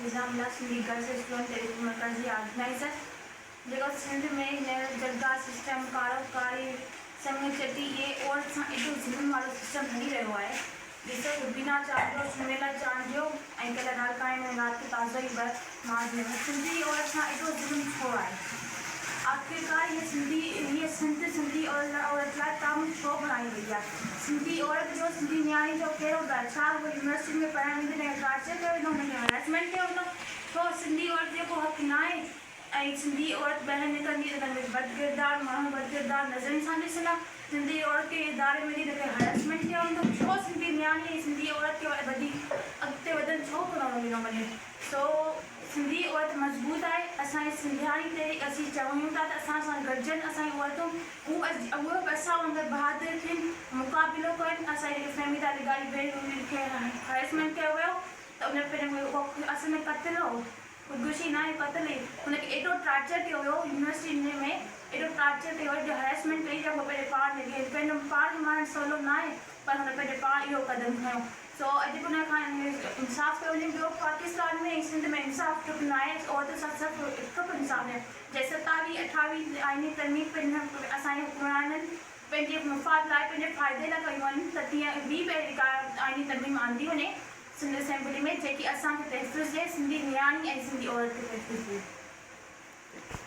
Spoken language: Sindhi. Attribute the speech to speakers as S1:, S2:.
S1: فضا ملاح سنڌي گرلز اسٽوڊنٽ تحريڪ مرڪزي آرگنائيزر جيڪو سنڌ ۾ هينئر جرڳا سسٽم ڪارو ڪاري سڱ چٽي اهي عورت سان ايڏو ظلم وارو سسٽم هلي رهيو آهي ڏسو روبينا چانڊيو سميلا چانڊيو ۽ ڪلهه لاڙڪاڻي ۾ رات تازو ئي ٻه مارجي ويا سنڌي عورت سان ايڏو ظلم ڇو آهي آخرڪار هيء سنڌي هيء سنڌ سنڌي عورت لاء قانون ڇو بڻائي وئي آهي سنڌي عورت جو سنڌي نياڻي جو ڪهڙو ڳالهه ڇا هوء يونيورسٽين ۾ پڙهڻ ويندي هن کي ٽارچر ڪيو ويندو هن کي هراسمينٽ ڪيو ويندو ڇو سنڌي عورت جو ڪو حق ناهي ۽ سنڌي عورت ٻاهر نڪرندي ته هن کي بدڪردار ماڻهو بدڪردار نظرن سان ڏسندا سنڌي عورت ڪنهن اداري ۾ ويندي ته هن کي هراسمينٽ ڪيو ويندو ڇو سنڌي نياڻي ۽ سنڌي عورت کي وڌيڪ اڳتي وڌڻ ڇو ڪونه ڏنو وڃي سو سنڌي عورت مضبوط آهي اسان جي سنڌياڻي تحريڪ اسين چاهيون ٿا ته اسان سان گڏجن اسان جون عورتون هو اهي به اسان وانگر بهادر ٿين مقابلو ڪن اسان جي جيڪي فهميده لغاري ڀيڻ هئي ان کي هريسمينٽ ڪيو ويو ته ان پنهنجو اهو اصل ۾ قتل هو خودڪشي ناهي قتل هئي هن کي ايڏو ٽارچر ڪيو ويو يونيورسٽي ۾ ايڏو ٽارچر ڪيو ويو جو هريسمينٽ ڪئي جو هو پنهنجي پاڻ پنهنجو پاڻ کي مارڻ سولو ناهي پر هن پنهنجي پاڻ اهو قدم کنيو سو اڄ به ان کان انصاف ڪيو وڃي ٻيو پاڪستان ۾ ۽ سنڌ ۾ انصاف ٺپ ناهي عورتن سان صرف ٺپ انصاف ناهي جنهن ستاويهه اٺاويهه آئيني ترميم اسان جي حڪمرانن پنهنجي مفاد لاء پنهنجي فائدي لاء ڪيون آهن ته تيئن ٻي به اهڙي ڪا آئيني ترميم آندي وڃي سنڌ اسيمبلي ۾ جيڪي اسان کي تحفظ ڏئي سنڌي نياڻي ۽ سنڌي عورت کي تحفظ ڏئي.